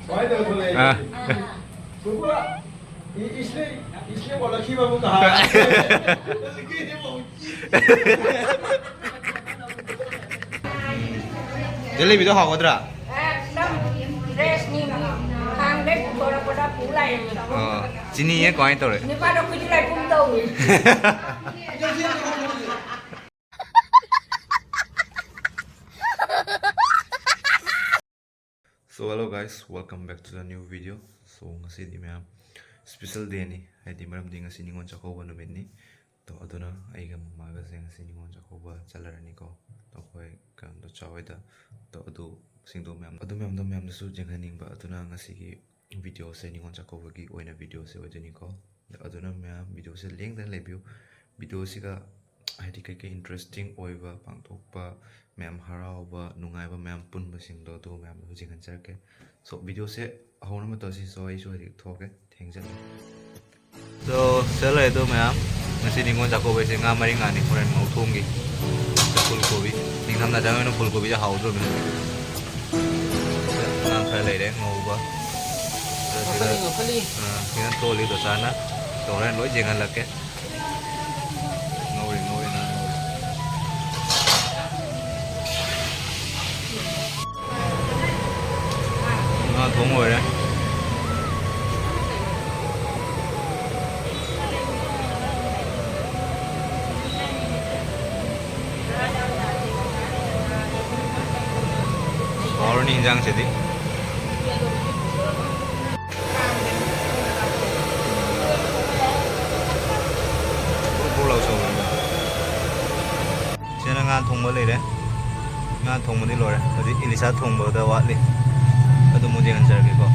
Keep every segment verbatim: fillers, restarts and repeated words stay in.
ꯁꯨꯃꯥꯏꯅ ꯇꯧꯔ ꯊꯣꯛꯂꯛꯑꯦ꯫ ꯑꯥ꯫ ꯁꯨꯕ, ꯏ-, ꯏꯁꯂꯤ, ꯏꯁꯂꯤ ꯕꯣꯂꯈꯤ ꯕꯥꯕꯨ ꯀꯍꯥ? ꯖꯦꯂꯦꯕꯤꯗꯣ ꯍꯥꯎꯒꯗ꯭ꯔꯥ? ꯑꯦꯛꯗꯝ ꯐ꯭ꯔꯦꯁꯅꯤ, ꯈꯥꯡꯗꯩ ꯄꯨꯊꯣꯔꯛꯄꯗ ꯄꯨ ꯂꯥꯛꯏꯅꯤ꯫ ꯑꯣ, ꯆꯤꯅꯤꯌꯦ ꯀꯃꯥꯏꯅ ꯇꯧꯔꯦ? ꯅꯨꯄꯥꯗꯣ ꯈꯨꯖꯤꯜ ꯂꯩꯈꯨꯝ ꯇꯧꯏ꯫ So hello guys, welcome back to the new video. So ꯉꯁꯤꯗꯤ ꯃꯌꯥꯝ special dayꯅꯤ, ꯍꯥꯏꯗꯤ ꯃꯔꯝꯗꯤ ꯉꯁꯤ ꯅꯤꯉꯣꯜ ꯆꯥꯛꯀꯧꯕ ꯅꯨꯃꯤꯠꯅꯤ꯫ ꯇꯣ ꯑꯗꯨꯅ ꯑꯩꯒ ꯃꯃꯥꯒꯁꯦ ꯉꯁꯤ ꯅꯤꯉꯣꯜ ꯆꯥꯛꯀꯧꯕ ꯆꯠꯂꯔꯅꯤꯀꯣ, ꯑꯩꯈꯣꯏ ꯀꯩꯅꯣꯗꯣ ꯆꯥꯎꯋꯦꯗ꯫ ꯇꯣ ꯑꯗꯨ ꯁꯤꯡꯗꯣ ꯃꯌꯥꯝ, ꯑꯗꯨ ꯃꯌꯥꯝꯗꯣ ꯃꯌꯥꯝꯗꯁꯨ ꯌꯦꯡꯍꯟꯅꯤꯡꯕ, ꯑꯗꯨꯅ ꯉꯁꯤꯒꯤ videoꯁꯦ ꯅꯤꯉꯣꯜ ꯆꯥꯛꯀꯧꯕꯒꯤ ꯑꯣꯏꯅ videoꯁꯦ ꯑꯣꯏꯗꯣꯏꯅꯤꯀꯣ꯫ ꯑꯗꯨꯅ ꯃꯌꯥꯝ videoꯁꯦ ꯂꯦꯡꯗꯅ ꯂꯩꯕꯤꯌꯨ꯫ Videoꯁꯤꯒ ꯍꯥꯏꯗꯤ ꯀꯩꯀꯩ interesting ꯑꯣꯏꯕ, ꯄꯥꯡꯊꯣꯛꯄ, ꯃꯌꯥꯝ ꯍꯔꯥꯎꯕ, ꯅꯨꯡꯉꯥꯏꯕ ꯃꯌꯥꯝ ꯄꯨꯟꯕꯁꯤꯡꯗꯣ, ꯑꯗꯨ ꯃꯌꯥꯝꯗꯣ ꯌꯦꯡꯍꯟꯖꯔꯛꯀꯦ꯫ So videoꯁꯦ ꯍꯧꯅꯕ ꯇꯧꯁꯤ꯫ So ꯑꯩꯁꯨ ꯍꯧꯖꯤꯛ ꯊꯣꯛꯑꯒꯦ, ꯊꯦꯡꯖꯜꯂꯦ꯫ So ꯁꯤꯗ ꯂꯩ ꯑꯗꯣ ꯃꯌꯥꯝ, ꯉꯁꯤ ꯅꯤꯉꯣꯜ ꯆꯥꯛꯀꯧꯕꯩꯁꯦ ꯉꯥ ꯃꯔꯤ ꯉꯥꯅꯤ, ꯍꯣꯔꯦꯟ ꯉꯧꯊꯣꯡꯒꯤ꯫ ꯐꯨꯜ ꯀꯣꯕꯤ, ꯅꯤꯡꯊꯝꯊꯥ ꯆꯪꯉꯛꯄꯅꯤꯅ ꯐꯨꯜ ꯀꯣꯕꯤꯁꯦ ꯍꯥꯎꯗ꯭ꯔꯣꯕꯅꯤ꯫ ꯉꯥ ꯈꯔ ꯂꯩꯔꯦ ꯉꯧꯕ꯫ ꯉꯧꯈꯠꯂꯤ, ꯉꯧꯈꯠꯂꯤ꯫ ꯑꯥ, ꯁꯤꯅ ꯇꯣꯜꯂꯤ ꯗꯣꯁꯥꯅ꯫ ꯇꯧꯔꯦ, ꯂꯣꯏ ꯌꯦꯡꯍꯜꯂꯛꯀꯦ꯫ ꯉꯧꯔꯤ, ꯉꯧꯔꯤ, ꯉꯧꯔꯤ꯫ ꯉꯥ ꯊꯣꯡ ꯂꯣꯏꯔꯦ꯫ ꯍꯥꯎꯔꯅꯤ ꯏꯟꯖꯥꯡꯁꯤꯗꯤ꯫ ꯕꯨꯛ ꯕꯨꯛ ꯂꯥꯎ ꯁꯧꯔꯦ꯫ ꯁꯤꯅ ꯉꯥ ꯊꯣꯡꯕ ꯂꯩꯔꯦ꯫ ꯉꯥ ꯊꯣꯡꯕꯗꯤ ꯂꯣꯏꯔꯦ꯫ ꯍꯧꯖꯤꯛ ꯏꯂꯤꯁꯥ ꯊꯣꯡꯕꯗ ꯋꯥꯠꯂꯤ꯫ ꯑꯗꯨ ꯑꯃꯨꯛ ꯌꯦꯡꯍꯟꯖꯔꯒꯦꯀꯣ꯫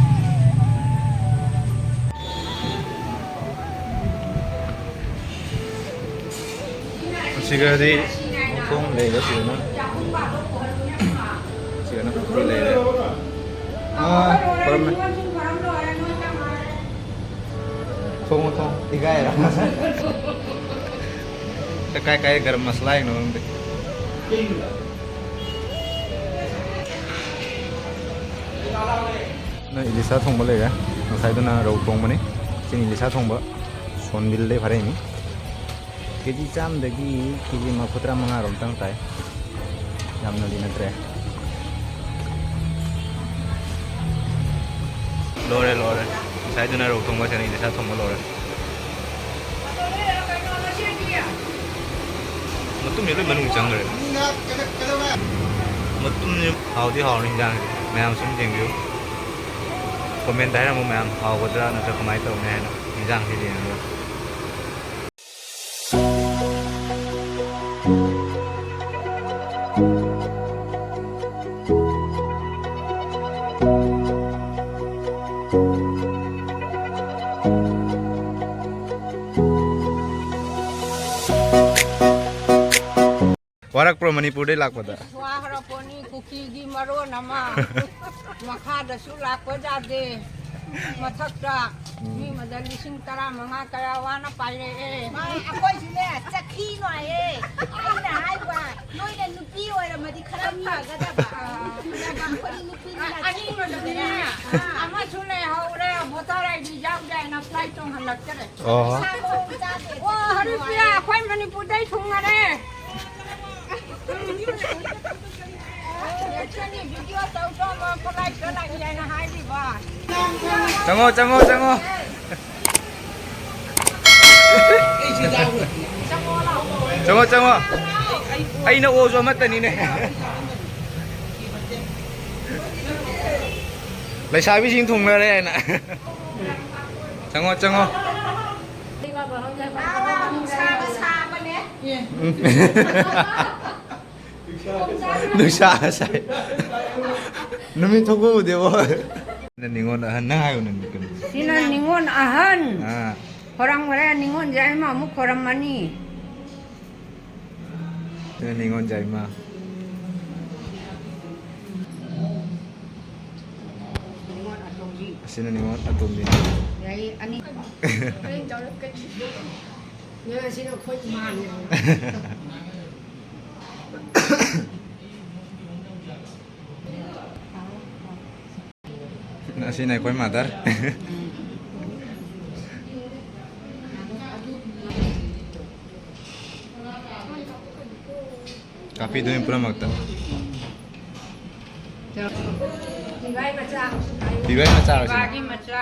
ꯑꯁꯤꯒꯗꯤ ꯃꯈꯣꯡ ꯂꯩꯔꯦ ꯁꯤꯗꯅ꯫ ꯁꯤꯗꯅ ꯎꯇꯤ ꯂꯩꯔꯦ꯫ ꯑꯥ, ꯐꯔꯝꯃꯦ꯫ ꯊꯣꯡꯉꯣ, ꯊꯣꯡꯉꯣ꯫ ꯏꯀꯥꯏꯔ꯫ ꯀꯥꯏ ꯀꯥꯏ ꯒꯔꯝ ꯃꯁꯂꯥ ꯌꯦꯡꯅꯣ ꯈꯪꯗꯦ꯫ ꯅ ꯏꯂꯤꯁꯥ ꯊꯣꯡꯕ ꯂꯩꯔꯦ꯫ ꯉꯁꯥꯏꯗꯨꯅ ꯔꯧ ꯊꯣꯡꯕꯅꯤ꯫ ꯁꯤꯅ ꯏꯂꯤꯁꯥ ꯊꯣꯡꯕ꯫ ꯁꯣꯟꯕꯤꯜꯗꯩ ꯐꯥꯔꯛꯏꯅꯤ꯫ ꯀꯦ ꯖꯤ ꯆꯥꯝꯗꯒꯤ ꯀꯦ ꯖꯤ ꯃꯔꯤꯐꯨ ꯇꯔꯥ ꯃꯉꯥ ꯔꯣꯝꯇꯪ ꯇꯥꯏ꯫ ꯌꯥꯝꯅꯗꯤ ꯅꯠꯇ꯭ꯔꯦ꯫ ꯂꯣꯏꯔꯦ, ꯂꯣꯏꯔꯦ꯫ ꯉꯁꯥꯏꯗꯨꯅ ꯔꯧ ꯊꯣꯡꯕ, ꯁꯤꯅ ꯏꯂꯤꯁꯥ ꯊꯣꯡꯕ ꯂꯣꯏꯔꯦ꯫ ꯃꯇꯨꯝꯁꯦ ꯂꯣꯏ ꯃꯅꯨꯡ ꯆꯪꯈ꯭ꯔꯦ꯫ ꯃꯇꯨꯝꯁꯦ ꯍꯥꯎꯗꯤ ꯍꯥꯎꯔꯅꯤ ꯍꯤꯟꯖꯥꯡꯁꯦ꯫ ꯃꯌꯥꯝ ꯁꯨꯝ ꯌꯦꯡꯕꯤꯌꯨ꯫ ꯀꯣꯃꯦꯟꯇ ꯍꯥꯏꯔꯝꯃꯨ ꯃꯌꯥꯝ, ꯍꯥꯎꯒꯗ꯭ꯔꯥ ꯅꯠꯇ꯭ꯔꯒ ꯀꯃꯥꯏꯅ ꯇꯧꯅꯤ ꯍꯥꯏꯅ ꯍꯤꯟꯖꯥꯡꯁꯦ ꯌꯦꯡꯉꯒ꯫ ꯋꯥꯔꯛꯄ꯭ꯔꯣ ꯃꯅꯤꯄꯨꯔꯗꯩ ꯂꯥꯛꯄꯗ? ꯋꯥꯈ꯭ꯔꯄꯣꯠꯅꯤ, ꯀꯨꯀꯤꯒꯤ ꯃꯔꯣꯟ ꯑꯃ꯫ ꯃꯈꯥꯗꯁꯨ ꯂꯥꯛꯄ ꯌꯥꯗꯦ꯫ ꯃꯊꯛꯇ ꯎꯝ꯫ ꯃꯤ ꯑꯃꯗ ꯂꯤꯁꯤꯡ ꯇꯔꯥꯃꯉꯥ ꯀꯌꯥ ꯋꯥꯅ ꯄꯥꯏꯔꯛꯑꯦ꯫ ꯃꯥ, ꯑꯩꯈꯣꯏꯁꯨꯅꯦ, ꯆꯈꯤ ꯅꯥꯏꯌꯦ꯫ ꯑꯩꯅ ꯍꯥꯏꯕ, ꯅꯣꯏꯅ ꯅꯨꯄꯤ ꯑꯣꯏꯔꯝꯃꯗꯤ ꯈꯔ ꯐꯒꯗꯕ꯫ ꯑꯥ꯫ ꯑꯩꯈꯣꯏꯗꯤ ꯅꯨꯄꯤꯅ ꯑꯅꯤꯃꯗꯅꯦ, ꯑꯥ꯫ ꯑꯃꯁꯨ ꯂꯩꯍꯧꯔꯦ, ꯚꯣꯇꯔ ꯑꯥꯏ ꯗꯤ ꯌꯥꯎꯗꯦ ꯍꯥꯏꯅ ꯐ꯭ꯂꯥꯏꯠ ꯇꯣꯡꯍꯜꯂꯛꯇꯔꯦ꯫ ꯑꯣ꯫ ꯑꯣ, ꯍꯔꯤꯄ꯭ꯔꯤꯌꯥ, ꯑꯩꯈꯣꯏ ꯃꯅꯤꯄꯨꯔꯗꯩ ꯊꯨꯡꯉꯔꯦ꯫ ꯆꯪꯉꯣ, ꯆꯪꯉꯣ, ꯆꯪꯉꯣ꯫ ꯆꯪꯉꯣ, ꯆꯪꯉꯣ꯫ ꯑꯩꯅ ꯑꯣꯁꯨ ꯑꯃꯠꯇꯅꯤꯅꯦ꯫ ꯂꯩꯁꯥꯕꯤꯁꯤꯡ ꯊꯨꯡꯅꯔꯦ ꯍꯥꯏꯅ꯫ ꯆꯪꯉꯣ, ꯆꯪꯉꯣ꯫ ꯅꯨꯡꯁꯥ ꯁꯥꯏ꯫ ꯅꯨꯃꯤꯠ ꯊꯣꯛꯄ ꯎꯗꯦꯕꯣ꯫ ꯅꯪ ꯅꯤꯉꯣꯜ ꯑꯍꯟ, ꯅꯪ ꯍꯥꯏꯌꯣ, ꯅꯪ ꯀꯩꯅꯣ꯫ ꯁꯤꯅ ꯅꯤꯉꯣꯜ ꯑꯍꯟ꯫ ꯑꯥ꯫ ꯈꯣꯏꯔꯝꯈꯔꯦ, ꯅꯤꯉꯣꯜꯁꯦ ꯑꯩꯃ ꯑꯃꯨꯛ ꯈꯣꯏꯔꯝꯃꯅꯤ꯫ ꯁꯤꯅ ꯅꯤꯉꯣꯜ ꯌꯥꯏꯃ꯫ ꯅꯤꯉꯣꯜ ꯑꯇꯣꯝꯕꯤ꯫ ꯑꯁꯤꯅ ꯅꯤꯉꯣꯜ ꯑꯇꯣꯝꯕꯤ꯫ ꯌꯥꯏ, ꯑꯅꯤ꯫ ꯍꯣꯔꯦꯟ ꯆꯥꯎꯔꯛꯀꯅꯤ꯫ ꯅꯪ ꯑꯁꯤꯅ ꯑꯩꯈꯣꯏ ꯏꯃꯥꯅꯦ꯫ ꯑꯁꯤꯅ ꯑꯩꯈꯣꯏ ꯃꯥꯗꯔ꯫ ꯀꯥꯞꯄꯤꯗꯣꯏꯅꯤ ꯄꯨꯝꯅꯃꯛꯇ꯫ ꯄꯤꯕꯥꯏ ꯃꯆꯥ꯫ ꯄꯤꯕꯥꯏ ꯃꯆꯥꯔꯣ ꯁꯤꯅ? ꯄꯤꯕꯥꯒꯤ ꯃꯆꯥ꯫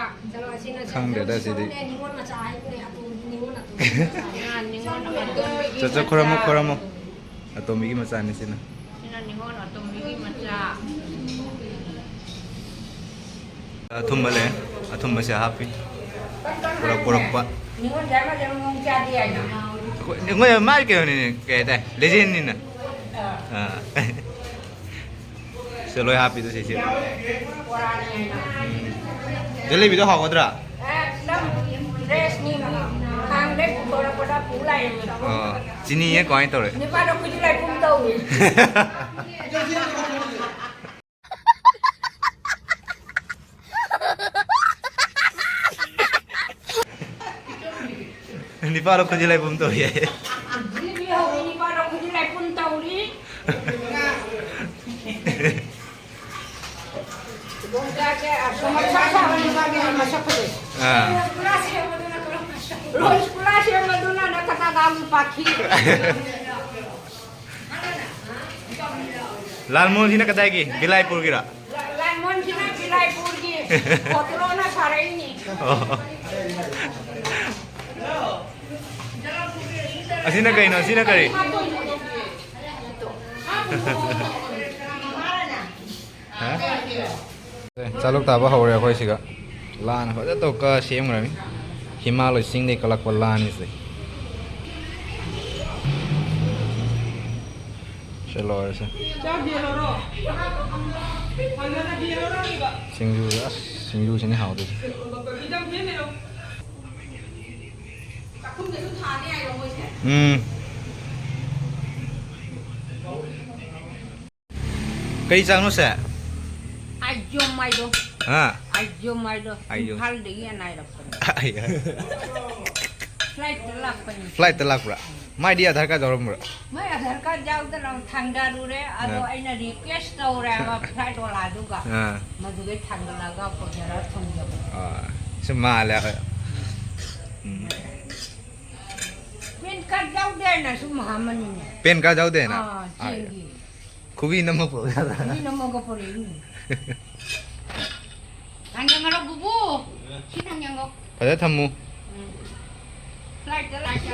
ꯈꯪꯗ꯭ꯔꯦꯗ ꯁꯤꯗꯤ꯫ ꯅꯤꯉꯣꯜ ꯃꯆꯥ ꯍꯥꯏꯕꯅꯦ, ꯑꯇꯣꯝꯕꯤ, ꯅꯤꯉꯣꯜ ꯑꯇꯣꯝꯕꯤ ꯃꯆꯥ꯫ ꯅꯤꯉꯣꯜ ꯑꯇꯣꯝꯕꯤꯒꯤ ꯆꯠ, ꯆꯠ, ꯈꯨꯔꯝꯃꯣ, ꯃꯆꯥ꯫ ꯈꯨꯔꯝꯃꯣ꯫ ꯑꯇꯣꯝꯕꯤꯒꯤ ꯃꯆꯥꯅꯤ ꯁꯤꯅ꯫ ꯁꯤꯅ ꯅꯤꯉꯣꯜ ꯑꯇꯣꯝꯕꯤꯒꯤ ꯃꯆꯥ꯫ ꯑꯊꯨꯝꯕ ꯂꯩ꯫ ꯑꯊꯨꯝꯕꯁꯦ ꯍꯥꯞꯄꯤ꯫ ꯄꯨꯔꯛ-, ꯄꯨꯔꯛꯄ꯫ ꯅꯤꯉꯣꯜ ꯙꯔꯃꯗ ꯃꯑꯣꯡ ꯆꯥꯗꯦ ꯍꯥꯏꯅ꯫ ꯑꯩꯈꯣꯏ, ꯑꯩꯈꯣꯏ ꯃꯥꯒꯤ ꯀꯩꯅꯣꯅꯤꯅꯦ, ꯀꯩ ꯍꯥꯏꯇꯥꯔꯦ, ꯂꯦꯖꯦꯟꯅꯤꯅ꯫ ꯑꯥ꯫ ꯑꯥ꯫ ꯁꯦ ꯂꯣꯏ ꯍꯥꯞꯄꯤꯗꯣ ꯁꯤꯁꯦ꯫ ꯕꯣꯔꯥꯅꯤ ꯍꯥꯏꯅ꯫ ꯎꯝ꯫ ꯖꯦꯂꯦꯕꯤꯗꯣ ꯍꯥꯎꯒꯗ꯭ꯔꯥ? ꯑꯦ, ꯅꯪ ꯗ꯭ꯔꯦꯁꯅꯤ, ꯈꯥꯡꯗꯩ ꯄꯨꯊꯣꯔꯛꯄꯗ ꯄꯨ ꯂꯥꯛꯏꯅꯤ꯫ ꯑꯣ, ꯆꯤꯅꯤꯌꯦ ꯀꯃꯥꯏꯅ ꯇꯧꯔꯦ? ꯅꯨꯄꯥꯗꯣ ꯈꯨꯖꯤꯟ ꯂꯩꯈꯨꯝ ꯇꯧꯏ꯫ ꯅꯤꯄꯥꯗꯣ ꯈꯨꯖꯤꯟ ꯂꯩꯄꯨꯝ ꯇꯧꯏ ꯍꯥꯏꯌꯦ꯫ ꯖꯤꯕꯤ ꯍꯧꯔꯤ ꯅꯤꯄꯥꯗꯣ ꯈꯨꯖꯤꯟ ꯂꯩꯄꯨꯝ ꯇꯧꯔꯤ꯫ ꯈꯨꯗꯣꯡꯆꯥꯗꯦ, ꯑꯁ, ꯃꯁꯛ ꯁꯥꯕ ꯅꯤꯄꯥꯒꯤ ꯃꯁꯛ ꯐꯖꯩ꯫ ꯑꯥ꯫ ꯔꯣꯁ ꯀꯨꯂꯥ ꯁꯦꯝꯕꯗꯨꯅ ꯀꯔꯝꯕ ꯁꯛ? ꯔꯣꯁ ꯀꯨꯂꯥ ꯁꯦꯝꯕꯗꯨꯅ ꯅꯀꯇꯥꯒꯥꯡꯒꯤ ꯄꯥꯈꯤ꯫ ꯂꯥꯜꯃꯣꯍꯟꯁꯤꯅ ꯀꯗꯥꯏꯒꯤ? ꯕꯤꯂꯥꯏꯄꯨꯔꯒꯤꯔꯣ? ꯂꯥꯜꯃꯣꯍꯟꯁꯤꯅ ꯕꯤꯂꯥꯏꯄꯨꯔꯒꯤ ꯈꯣꯠꯇ꯭ꯔꯣꯅ ꯁꯥꯔꯛꯏꯅꯤ꯫ ꯑꯣ꯫ ꯑꯁꯤꯅ ꯀꯩꯅꯣ? ꯑꯁꯤꯅ ꯀꯔꯤ? ꯍꯥ? ꯆꯥꯂꯨꯛ ꯊꯥꯕ ꯍꯧꯔꯦ ꯑꯩꯈꯣꯏ ꯁꯤꯒ꯫ ꯂꯥꯟ ꯐꯖꯅ ꯇꯧ ꯀ ꯁꯦꯝꯈ꯭ꯔꯅꯤ꯫ ꯍꯤꯃꯥꯂꯣꯏ ꯆꯤꯡꯗꯒꯤ ꯀꯠꯂꯛꯄ ꯂꯥꯟꯅꯤ ꯁꯤꯗꯩ꯫ ꯁꯤ ꯂꯣꯏꯔꯁꯦ꯫ ꯆꯥꯛ ꯌꯦꯜꯂꯣꯔꯣ? ꯍꯥꯟꯅꯅ ꯌꯦꯜꯂꯣꯔꯣ? ꯁꯤꯡꯖꯨ, ꯑꯁ, ꯁꯤꯡꯖꯨꯁꯤꯅꯦ ꯍꯥꯎꯗꯣꯏꯁꯦ꯫ ꯈꯤꯇꯪ ꯐꯦꯟ ꯂꯩꯔꯣ? ꯆꯥꯛꯈꯨꯝꯗꯁꯨ ꯊꯥꯅꯤ ꯍꯥꯏꯔꯣ ꯃꯣꯏꯁꯦ? ꯎꯝ꯫ ꯀꯔꯤ ꯆꯥꯛꯅꯣ ꯁꯦ? ꯑꯥꯏꯖꯣꯝ ꯍꯥꯏꯗꯣ꯫ ꯍꯥ? ꯑꯥꯏꯖꯣꯝ ꯍꯥꯏꯗꯣ꯫ ꯑꯥꯏꯖꯣꯝ꯫ ꯏꯝꯐꯥꯜꯗꯒꯤ ꯑꯅꯥꯏꯔꯛꯄꯅꯦ꯫ ꯑꯥꯏ-, Flight ꯇ ꯂꯥꯛꯄꯅꯤ꯫ Flight ꯇ ꯂꯥꯛꯄ꯭ꯔꯥ? ꯃꯥꯏꯗꯤ ꯑꯙꯥꯔ ꯀꯥꯔꯗ ꯌꯥꯎꯔꯝꯕ꯭ꯔꯥ? ꯃꯥꯏ ꯑꯙꯥꯔ ꯀꯥꯔꯗ ꯌꯥꯎꯗꯅ ꯊꯥꯡꯗꯔꯨꯔꯦ꯫ ꯑꯗꯣ ꯑꯥ꯫ ꯑꯩꯅ request ꯇꯧꯔꯦꯕ flight ꯋꯥꯂꯥꯗꯨꯒ꯫ ꯑꯥ꯫ ꯃꯗꯨꯒꯩ ꯊꯥꯡꯒꯠꯂꯒ ꯄꯨꯖꯔ ꯊꯝꯖꯕ꯫ ꯑꯥ, ꯁꯨꯝ ꯃꯥꯜꯂꯦ ꯑꯩꯈꯣꯏ꯫ ꯎꯝ꯫ ꯄꯦꯟ ꯀꯥꯔꯗ ꯌꯥꯎꯗꯦꯅ ꯁꯨꯝ ꯍꯥꯝꯃꯅꯤꯅꯦ꯫ Pen card ꯌꯥꯎꯗꯦꯅ? ꯑꯥ, ꯑꯥꯏ꯫ ꯆꯦꯟꯒꯤ꯫ ꯈꯨꯕꯤ ꯅꯝꯃ ꯄꯨꯔꯛꯎ ꯌꯥꯗ꯭ꯔꯥ? ꯈꯨꯕꯤ ꯅꯝꯃꯒ ꯄꯨꯔꯛꯏꯅꯤ꯫ ꯊꯥꯡꯖꯪꯉꯔꯣ ꯕꯨꯕꯨ? ꯁꯤ ꯊꯥꯡꯖꯪꯉꯣ꯫ ꯐꯖ ꯊꯝꯃꯨ꯫ ꯎꯝ꯫ Flight ꯇ ꯂꯥꯛ-,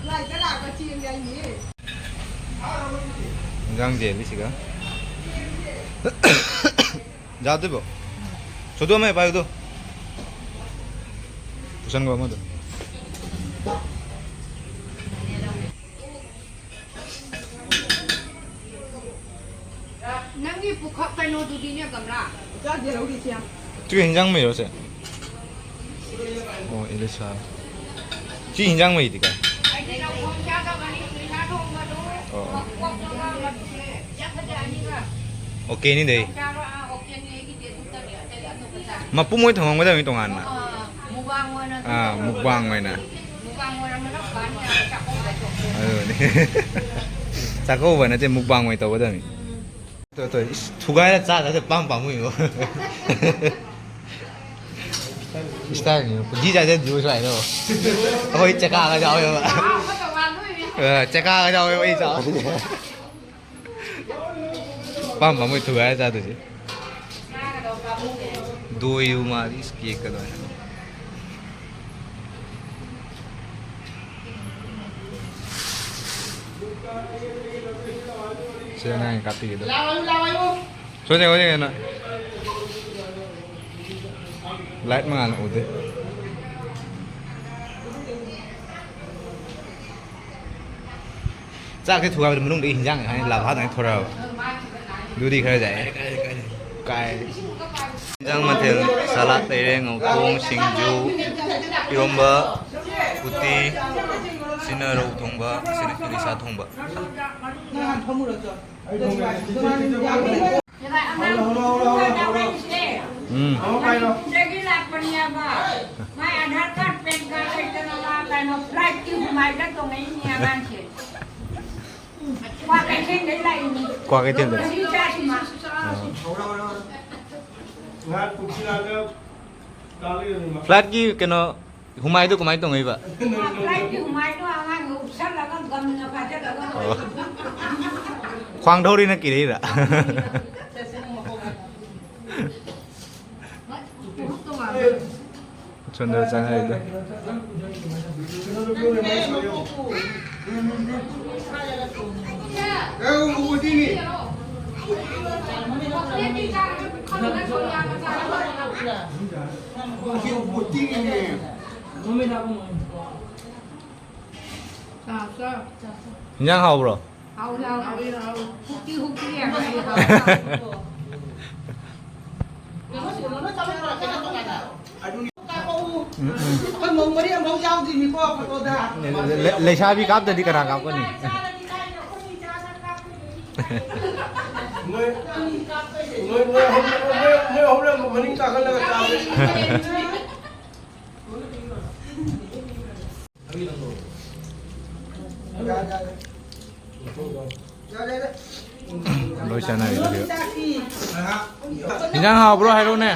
flight ꯇ ꯂꯥꯛꯄ ꯆꯦꯟꯒꯦ ꯍꯥꯏꯅꯤ꯫ ꯏꯟꯖꯥꯡ ꯖꯦꯜꯂꯤꯁꯤꯒ꯫ ꯌꯥꯗꯣꯏꯕꯣ? ꯁꯣꯗꯣ ꯑꯃ ꯍꯦꯛ ꯄꯥꯏꯌꯨꯗꯣ꯫ ꯄꯨꯁꯟꯈꯣ ꯑꯃꯗꯣ꯫ ꯅꯪꯒꯤ ꯄꯨꯈꯝ ꯀꯩꯅꯣꯗꯨꯗꯤꯅꯦ, ꯒꯝꯂꯥ? ꯆꯥꯗꯦ, ꯂꯧꯗꯦ, ꯏꯆꯦ꯫ ꯆꯨ ꯍꯤꯟꯖꯥꯡ ꯃꯩꯔꯣ, ꯁꯦ? ꯑꯣ, ꯏꯂꯤꯁꯥ꯫ ꯁꯤ ꯍꯤꯟꯖꯥꯡ ꯃꯩꯗꯤ ꯀꯥꯏ? ꯑꯩꯗꯤ ꯂꯧꯈꯣꯡ ꯆꯥꯗꯕꯅꯤ, ꯏꯂꯤꯁꯥ ꯊꯣꯡꯕꯗꯨ, ꯑꯣ, ꯑꯣ꯫ ꯃꯀꯣꯛꯇꯨꯒ ꯃꯇꯨꯝꯁꯦ ꯌꯥꯝ ꯐꯖꯅꯤꯕ꯫ ꯑꯣꯀꯦꯅꯤꯗ ꯑꯩ꯫ ꯆꯥꯔꯣ, ꯑꯥ, ꯑꯣꯀꯦꯅꯤ, ꯑꯩꯒꯤꯗꯤ ꯑꯗꯨ ꯇꯧꯔꯦ, ꯑꯇꯩ ꯑꯇꯣꯞꯄ ꯆꯥ-, ꯃꯄꯨꯝ ꯑꯣꯏꯅ ꯊꯝꯃꯝꯒꯗꯕꯅꯤ ꯇꯣꯉꯥꯟꯅ꯫ ꯑꯥ, ꯃꯨꯛꯕꯥꯡ ꯑꯣꯏꯅ ꯑꯗꯨꯝ ꯑꯥ, ꯇꯧꯔꯣ꯫ ꯃꯨꯛꯕꯥꯡ ꯑꯣꯏꯅ꯫ ꯃꯨꯛꯕꯥꯡ ꯑꯣꯏꯔꯝꯃꯅ ꯐꯅꯤ, ꯑꯥ, ꯆꯥꯛꯀꯧꯕ ꯆꯠꯊꯣꯛ꯫ ꯑꯗꯨꯅꯤ꯫ ꯆꯥꯛꯀꯧꯕ ꯅꯠꯇꯦ, ꯃꯨꯛꯕꯥꯡ ꯑꯣꯏꯅ ꯇꯧꯒꯗꯕꯅꯤ꯫ ꯎꯝ꯫ ꯇꯣ, ꯇꯣ, ꯏꯁ, ꯊꯨꯒꯥꯏꯔ ꯆꯥꯗ꯭ꯔꯗꯤ ꯄꯥꯝ ꯄꯥꯝꯃꯨꯏꯕꯣ꯫ Style ꯅꯤ, ꯄꯨꯟꯁꯤ ꯆꯥꯖꯗ꯭ꯔꯤꯕ ꯁꯨꯃꯥꯏꯅ꯫ ꯑꯩꯈꯣꯏ ꯆꯦꯀꯥꯒ ꯌꯥꯎꯋꯦꯕ꯫ ꯑꯥ, ꯆꯦꯀꯥꯒ ꯌꯥꯎꯋꯦꯕ ꯑꯩ ꯆꯥꯕ꯫ ꯄꯥꯝ ꯄꯥꯝꯃꯨꯏ ꯊꯨꯒꯥꯏꯔ ꯆꯥꯗꯣꯏꯁꯦ꯫ ꯗꯣꯏꯕꯨ ꯃꯥꯜꯂꯤ, ꯏꯁ, ꯀꯦꯛꯀꯗꯣ꯫ ꯁꯤꯗ ꯑꯉꯥꯡ ꯀꯥꯞꯄꯤꯒꯦ ꯑꯗꯣ꯫ ꯁꯣꯏꯗ ꯍꯣꯏꯗ ꯀꯩꯅꯣ꯫ Light ꯃꯉꯥꯜꯅ ꯎꯗꯦ꯫ ꯆꯥꯛꯁꯦ ꯊꯨꯒꯥꯏꯕꯗ ꯃꯅꯨꯡꯗꯒꯤ ꯍꯤꯟꯖꯥꯡ ꯍꯥꯏꯅ ꯂꯥꯚꯥ ꯑꯗꯨꯃꯥꯏꯅ ꯊꯣꯔꯛꯑꯕ꯫ ꯑꯗꯨꯗꯤ ꯈꯔ ꯌꯥꯏ꯫ ꯀꯥꯏ꯫ ꯍꯤꯟꯖꯥꯡ ꯃꯊꯦꯜ ꯁꯂꯥꯗ ꯂꯩꯔꯦ, ꯉꯧꯊꯣꯡ, ꯁꯤꯡꯖꯨ, ꯏꯔꯣꯝꯕ, ꯎꯇꯤ, ꯁꯤꯅ ꯔꯧ ꯊꯣꯡꯕ, ꯁꯤꯅ ꯏꯂꯤꯁꯥ ꯊꯣꯡꯕ꯫ ꯎꯝ꯫ ꯗꯒꯤ ꯂꯥꯛꯄꯅꯦꯕ꯫ ꯃꯥꯏ ꯑꯙꯥꯔ ꯀꯥꯔꯗ, ꯄꯦꯟ ꯀꯥꯔꯗ ꯀꯩꯅꯣ, ꯐ꯭ꯂꯥꯏꯠꯀꯤ ꯍꯨꯃꯥꯏꯗ ꯇꯣꯡꯉꯛꯏꯅꯦ ꯑꯉꯥꯡꯁꯦ꯫ ꯀ꯭ꯋꯥꯀꯩꯊꯦꯜꯗꯩ ꯂꯥꯛꯏꯅꯤ꯫ ꯀ꯭ꯋꯥꯀꯩꯊꯦꯜꯗꯩ? ꯃꯁꯤ ꯏꯆꯥꯁꯤꯃ꯫ ꯑꯥ꯫ ꯉꯥꯏꯍꯥꯛ ꯄꯨꯟꯁꯤꯜꯂꯛꯑꯒ ꯇꯥꯕ ꯌꯥꯅꯤꯡꯕ꯫ ꯐ꯭ꯂꯥꯏꯠꯀꯤ ꯀꯩꯅꯣ ꯍꯨꯃꯥꯏꯗꯣ ꯀꯃꯥꯏꯅ ꯇꯣꯡꯉꯛꯏꯕ? ꯐ꯭ꯂꯥꯏꯠꯀꯤ ꯍꯨꯃꯥꯏꯗꯣ ꯑꯉꯥꯡꯗꯣ ꯎꯞꯁꯜꯂꯒ ꯒꯝꯅ ꯐꯥꯖꯜꯂꯒ꯫ ꯑꯣ꯫ ꯈ꯭ꯋꯥꯡ ꯊꯧꯔꯤꯅ ꯀꯤꯔꯛꯏꯔꯥ? ꯁꯣꯝꯗ ꯆꯪꯉꯛꯏꯗꯣ꯫ ꯏꯟꯖꯥꯡ ꯍꯥꯎꯕ꯭ꯔꯣ? ꯍꯥꯎꯏ, ꯍꯥꯎꯏ, ꯍꯥꯎꯏ꯫ ꯍꯨꯛꯇꯤ, ꯍꯨꯛꯇꯤ ꯌꯥꯝ ꯍꯥꯎꯏ, ꯍꯥꯎꯏ꯫ ꯑꯩꯈꯣꯏ ꯃꯧ ꯃꯔꯤ ꯑꯃꯐꯥꯎ ꯌꯥꯎꯗ꯭ꯔꯤꯅꯤꯀꯣ ꯐꯣꯇꯣꯗ꯫ ꯂꯩ-, ꯂꯩꯁꯥꯕꯤ ꯀꯥꯞꯇꯗꯤ ꯀꯅꯥ ꯀꯥꯞꯀꯅꯤ? ꯃꯣꯏ, ꯃꯣꯏ, ꯃꯣꯏ ꯑꯍꯨꯝ, ꯃꯣꯏ, ꯃꯣꯏ ꯑꯍꯨꯝꯅ ꯃꯅꯤꯡ ꯀꯥꯈꯠꯂꯒ ꯆꯥꯕ꯫ ꯂꯣꯏ ꯆꯥꯅꯔꯦ ꯑꯗꯨꯗꯤ꯫ ꯏꯟꯖꯥꯡ ꯍꯥꯎꯕ꯭ꯔꯣ ꯍꯥꯏꯔꯛꯎꯅꯦ꯫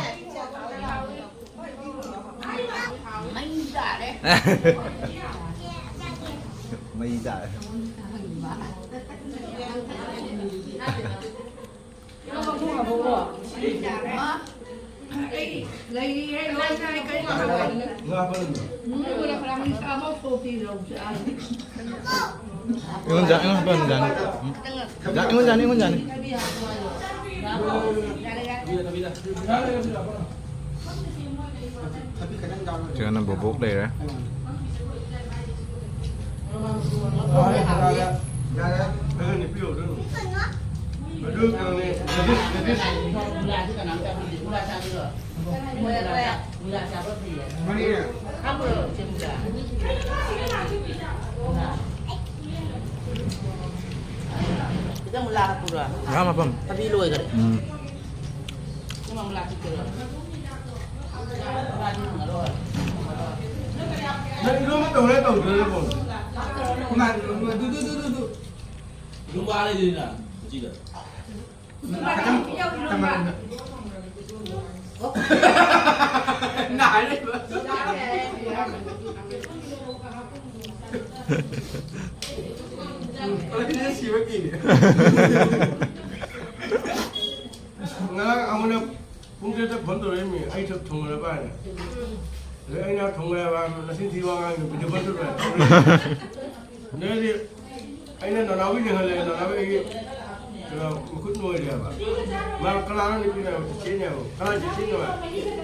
ꯃꯩ ꯇꯥꯔꯦ꯫ ꯑꯩꯉꯣꯟꯗ, ꯑꯩꯉꯣꯟꯗ ꯄꯟꯖꯥꯅꯤ꯫ ꯖꯥ-, ꯑꯩꯉꯣꯟꯗ ꯖꯥꯅꯤ, ꯑꯩꯉꯣꯟꯗ ꯖꯥꯅꯤ꯫ ꯁꯤꯗꯅ ꯕꯣꯕꯣꯛ ꯂꯩꯔꯦ꯫ ꯉꯥ ꯃꯐꯝ꯫ ꯊꯕꯤ ꯂꯣꯏꯈꯔꯦ꯫ ꯎꯝ꯫ ꯁꯤ ꯃꯃꯂꯥ ꯆꯤꯛꯀꯦꯔꯣ? ꯃꯥꯗꯤ ꯐꯪꯉꯔꯣꯏ꯫ ꯅꯪ ꯏꯔꯣꯟꯕ ꯇꯧꯔꯦ ꯇꯧꯗ꯭ꯔꯦ ꯅꯪ? ꯏꯃꯥ, ꯏꯔꯣꯟꯕ, ꯗꯨ, ꯗꯨ, ꯗꯨ, ꯗꯨ, ꯗꯨ꯫ ꯏꯔꯣꯟꯕ ꯑꯥ ꯂꯩꯗꯣꯏꯅꯤꯅ, ꯁꯤꯗ꯫ ꯈꯤꯇꯪ, ꯈꯤꯇꯪ꯫ ꯅꯥꯔꯦ꯫ ꯉꯔꯥꯡ ꯑꯃꯅ ꯄꯨꯡ ꯇꯔꯦꯠꯇ ꯐꯣꯟ ꯇꯧꯔꯛꯏꯃꯤ, ꯑꯩ ꯊꯣꯡꯉꯨꯔꯕ ꯍꯥꯏꯅ꯫ ꯑꯗꯩ ꯑꯩꯅ ꯊꯣꯡꯉꯨꯔꯕ, ꯅꯆꯤꯟ ꯊꯤꯕ ꯑꯉꯥꯡꯗꯣ video call ꯇꯧꯔꯛꯑꯦ꯫ ꯑꯗꯩꯗꯤ ꯑꯩꯅ ꯅꯅꯥꯎꯕꯤ ꯌꯦꯡꯍꯜꯂꯦ, ꯅꯅꯥꯎꯕꯤ ꯑꯩꯒꯤ ꯀꯩꯅꯣ ꯃꯈꯨꯠ ꯅꯣꯏꯔꯦꯕ꯫ ꯃꯥ ꯀꯅꯥꯅꯣ ꯅꯨꯄꯤꯅ ꯆꯦꯆꯦꯅꯦꯕ꯫ ꯀꯅꯥ ꯆꯦꯆꯦꯅꯣ ꯍꯥꯏ?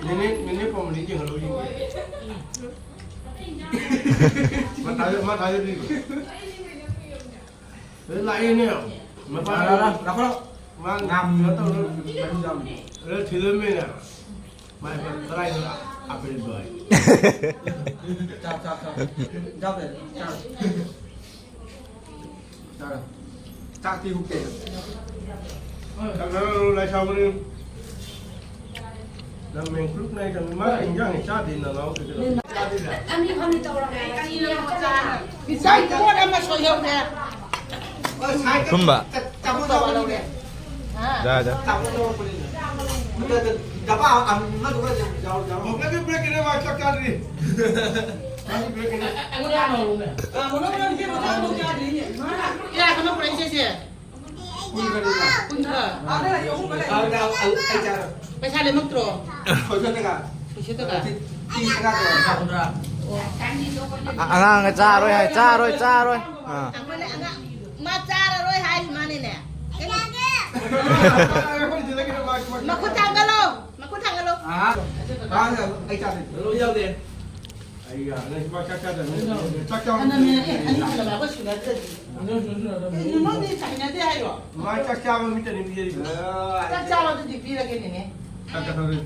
ꯅꯦꯅꯦ, ꯅꯦꯅꯦ ꯄꯥꯎꯃꯤꯅ ꯌꯦꯡꯍꯜꯂꯣ ꯌꯦꯡꯒꯦ꯫ ꯃꯥ ꯊꯥꯖ-, ꯃꯥ ꯊꯥꯖꯗ꯭ꯔꯤꯕ꯫ ꯑꯗꯩ ꯂꯥꯛꯑꯦꯅꯦ꯫ ꯃꯄꯥ ꯂꯥꯛꯑꯣ, ꯂꯥꯛꯑꯣ, ꯂꯥꯛꯑꯣ꯫ ꯃꯥ ꯉꯥꯃꯨ ꯀꯩꯅꯣ ꯇꯧꯔ ꯀꯩꯅꯣ ꯌꯥꯝ ꯑꯗ ꯊꯤꯜꯂꯝꯃꯦꯅ꯫ ꯃꯥꯏ ꯀꯗꯥꯏꯗ ꯑꯄꯦꯜꯗꯣ ꯍꯥꯏ꯫ ꯆꯥꯛ, ꯆꯥꯛ, ꯆꯥꯛ꯫ ꯆꯥꯛ ꯂꯩ, ꯆꯥꯛ꯫ ꯆꯥꯛ꯫ ꯆꯥꯛꯇꯤ ꯍꯨꯞꯇꯦ꯫ ꯀꯪꯍꯜꯂꯨ ꯂꯥꯏꯁꯥꯡꯕꯅꯤ꯫ ꯅꯪ ꯃꯦꯟ ꯈꯨꯔꯨꯞ ꯅꯥꯏ ꯇꯝꯃꯤ꯫ ꯃꯥ ꯏꯟꯖꯥꯡ ꯍꯦꯛ ꯆꯥꯗꯦ ꯅꯅꯥꯎ ꯀꯩꯗꯧꯔꯦ? ꯆꯥꯗꯦ꯫ ꯏꯆꯥ ꯄꯣꯠ ꯑꯃ ꯁꯣꯏꯍꯧꯔꯦ꯫ ꯊꯨꯝꯕ꯫ ꯍꯥ? ꯌꯥ, ꯌꯥ꯫ ꯄꯣꯛꯂꯒ ꯕ꯭ꯔꯦꯛꯀꯤꯅꯦ, ꯃꯥ ꯆꯥꯛ ꯆꯥꯗ꯭ꯔꯤ꯫ ꯃꯥꯗꯤ ꯕ꯭ꯔꯦꯛꯀꯤꯅꯦ꯫ ꯑꯩꯉꯣꯟꯗ ꯍꯥꯟꯅ ꯍꯧꯔꯛꯎꯅꯦ꯫ ꯀꯌꯥ ꯈꯛꯅꯣ ꯄꯨꯔꯛꯏꯁꯦ, ꯁꯦ? ꯀꯨꯟ ꯈꯛꯅꯤꯅ꯫ ꯀꯨꯟ ꯈꯛ? ꯑꯗꯨꯅ ꯑꯩ ꯑꯍꯨꯝ ꯈꯛ ꯂꯩ꯫ ꯑꯗꯨꯅ ꯑꯩ, ꯑꯩ ꯆꯥꯔꯣ꯫ ꯄꯩꯁꯥ ꯂꯦꯝꯃꯛꯇ꯭ꯔꯣ? ꯁꯣꯏꯗꯅꯒ꯫ ꯄꯩꯁꯥꯗꯒ? ꯇꯤ-, ꯇꯤ ꯃꯉꯥ ꯇꯧꯔꯣ꯫ ꯑ-, ꯑꯉꯥꯡꯅ ꯆꯥꯔꯣꯏ ꯍꯥꯏ, ꯆꯥꯔꯣꯏ, ꯆꯥꯔꯣꯏ꯫ ꯑꯥ꯫ ꯑꯩꯈꯣꯏꯅ ꯑꯉꯥꯡ, ꯃꯥ ꯆꯥꯔꯔꯣꯏ ꯍꯥꯏꯔꯤ ꯃꯥꯅꯤꯅꯦ꯫ ꯃꯈꯨꯠ ꯊꯥꯡꯒꯠꯂꯣ, ꯃꯈꯨꯠ ꯊꯥꯡꯒꯠꯂꯣ꯫ ꯑꯥ, ꯑꯥ, ꯑꯩ ꯆꯥꯗꯣꯏꯅꯤ꯫ ꯂꯣꯏ ꯌꯥꯎꯗꯦ꯫ ꯑꯩꯒ ꯅꯪ ꯃꯥ ꯆꯥꯛ ꯆꯥꯗꯕꯅꯤ꯫ ꯆꯥꯛ ꯆꯥꯕ ꯑꯅ ꯃꯤ ꯑꯅꯤ ꯍꯜꯂꯕ ꯑꯩꯈꯣꯏ ꯁꯨꯅꯗ꯭ꯔꯗꯤ꯫ ꯅꯪ ꯁꯨꯅꯗ꯭ꯔꯗꯕꯅꯤ꯫ ꯀꯩꯅꯣ ꯅꯪꯗꯤ ꯆꯥꯃꯤꯟꯅꯗꯦ ꯍꯥꯏꯔꯣ? ꯃꯥ ꯆꯥꯛ ꯆꯥꯕ ꯃꯤꯇꯅꯤ ꯄꯤꯖꯔꯤꯕ꯫ ꯆꯥꯛ ꯆꯥꯕꯗꯨꯗꯤ ꯄꯤꯔꯒꯦꯅꯦꯅꯦ꯫ ꯆꯥꯛ ꯆꯥꯊꯣꯛꯑꯗꯤ꯫